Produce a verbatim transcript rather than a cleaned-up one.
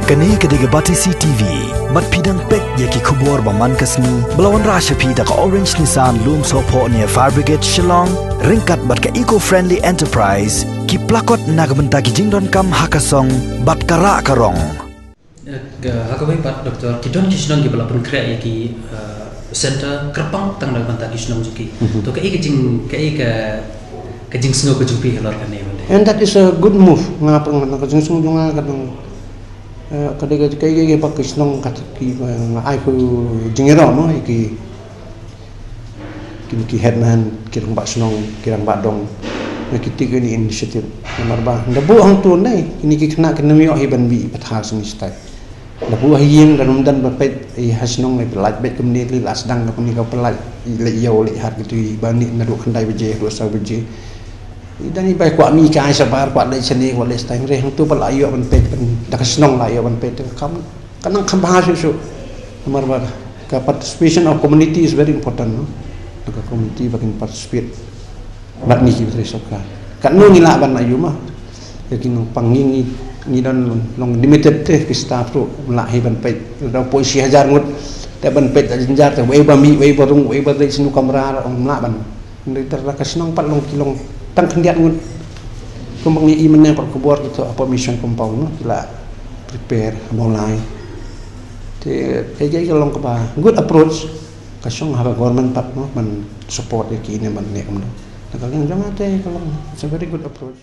Kane ka dei ka Batesi T V. Bad phi dang peit ïa ki khubor ba man ka sngi ba la wanrah sha phi da ka Orange Nissan Lumsohphoh near Fire Brigade Shillong, ryngkat bad ka Eco Friendly Enterprise, ki plakot na ka bynta ki jingdonkam ha ka song bad ka rah ka rong. Eh, ka, ha kawei pat, Doktor, ki don ki shnong kiba la pynkhreh ïa ki, eh, center kyrpang tang na ka bynta ki shnong jong ki. Mhm. To kaei ka jing, kaei ka, ka jingsngew ka jong phi halor kane, Wan Dei? And that is a good move. Nga pang na ka jingsngew jong nga ka dang, eh, ka dei ka, ka, ka, ka, ba ki shnong ka ki, eh, nga ai ko jingïarap, no, ïa ki, ki, ki headman, ki rangbah shnong, ki rangbah dong. Nga kiti kine initiative. Namar ba da buh hangto ne, kine ki khynnah kin ym ïoh hi ban bih pathar sngewsih. Da buh ha ïing, da ym don ban peit, eh, ha shnong, eh, pyllait beit kumne, lei la sdang ka pyni ka pyllait, leit ïew, leit hat, kito ba ni naduh khyndai baje haduh saw baje. Ïa da ni bai kwah mih kai shabar, kwah leit shane, kwah leit shane, hynrei hangto ba la ïoh ban peit, ban, da ka shnong la ïoh ban peit, ka kam, ka nang kham bha shuh shuh. Namar ba ka participation of community is very important, no? Da ka community ba kin participate. Bad ngi ki trei sorkar. Katno ngi lah ban ïoh ma. Ïa ki nongpang ngi, ngi, ngi don long, long limited te ki staff ruh, ym lah hi ban peit. Da poi shi hajar ngut. Te ban peit da jynjar te wei ba mih, wei ba rung, wei ba dei shano kamra, ym lah ban. Ngi da ka shnong pat long ki long tang khyndiat ngut. Kumba ngi i mynne pat khubor kito hapoh mission compound, no, ki la prepare ha Mawlai. Te kaei kaei ka long kaba good approach. Ka shong ha ka government pat, no, ban support ïa ki ne ban ne kumno. Na ka liang jong nga te ka long, it's a very good approach.